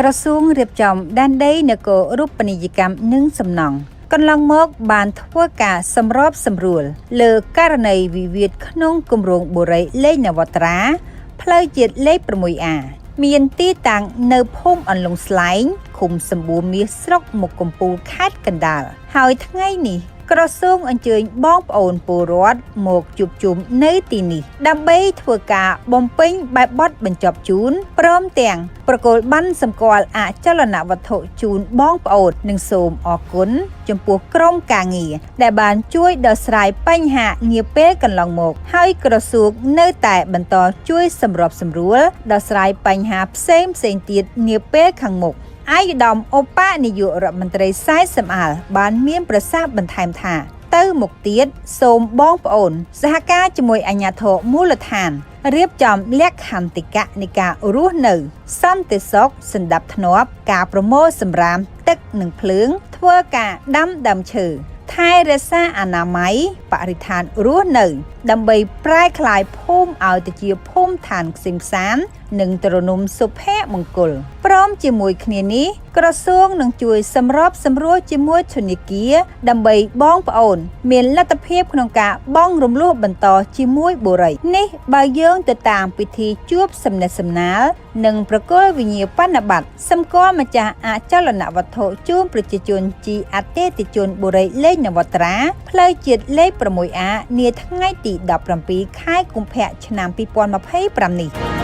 ក្រសួងរៀបចំដែនដីនគររូបនីយកម្មនិងសំណង់កន្លងមកបានធ្វើការសម្របសម្រួលលើករណីវិវាទក្នុងគម្រោងបុរីលេខនវត្រាផ្លូវជាតិលេខ 6A មានទីតាំងនៅភូមិអន្លង់ស្លែងឃុំសម្បួរមាសស្រុកមុខកំពូលខេត្តកណ្ដាលហើយថ្ងៃនេះក្រសួងអញ្ជើញបងប្អូនពលរដ្ឋមកជួបជុំនៅទីនេះដើម្បីធ្វើការបំពេញបែបបទបញ្ចប់ជូនព្រមទាំងប្រគល់ប័ណ្ណសម្គាល់អចលនវត្ថុជូនបងប្អូននិងសូមអរគុណចំពោះក្រុមការងារដែលបានជួយដោះស្រាយបញ្ហានាពេលកន្លងមកហើយក្រសួងនៅតែបន្តជួយសម្របសម្រួលដោះស្រាយបញ្ហាផ្សេងផ្សេងទៀតនាពេលខាងមុខឯកឧត្តមឧបនាយករដ្ឋមន្ត្រីសែសំអាល់បានមានប្រសាសន៍បន្ថែមថាទៅមុខទៀតសូមបងប្អូនសហការជាមួយអាជ្ញាធរមូលដ្ឋានរៀបចំលក្ខន្តិកៈនៃការរស់នៅសន្តិសុខសន្តិភាពការប្រមូលសម្រាមទឹកនិងភ្លើងធ្វើការដាំដើមឈើថែរក្សាអនាម័យបរិស្ថានរស់នៅដើម្បីប្រែក្លាយភូមិឲ្យទៅជាភូមិឋានក្សេមក្សាន្តនិងទ្រនំសុភមង្គលព្រមជាមួយគ្នានេះក្រសួងនឹងជួយសម្របសម្រួលជាមួយធនាគារដើម្បីបងប្អូនមានលទ្ធភាពក្នុងការបង់រំលោះបន្តជាមួយបុរីនេះបើយើងទៅតាមពិធីជួបសំណេះសំណាលនិងប្រគល់វិញ្ញាបនបត្រសម្គាល់ម្ចាស់អចលនវត្ថុជូនប្រជាជនជាអតិថិជនបុរីលេខនវត្រាផ្លូវជាតិលេខ 6A នាថ្ងៃទី17ខែកុម្ភៈឆ្នាំ2025នេះ។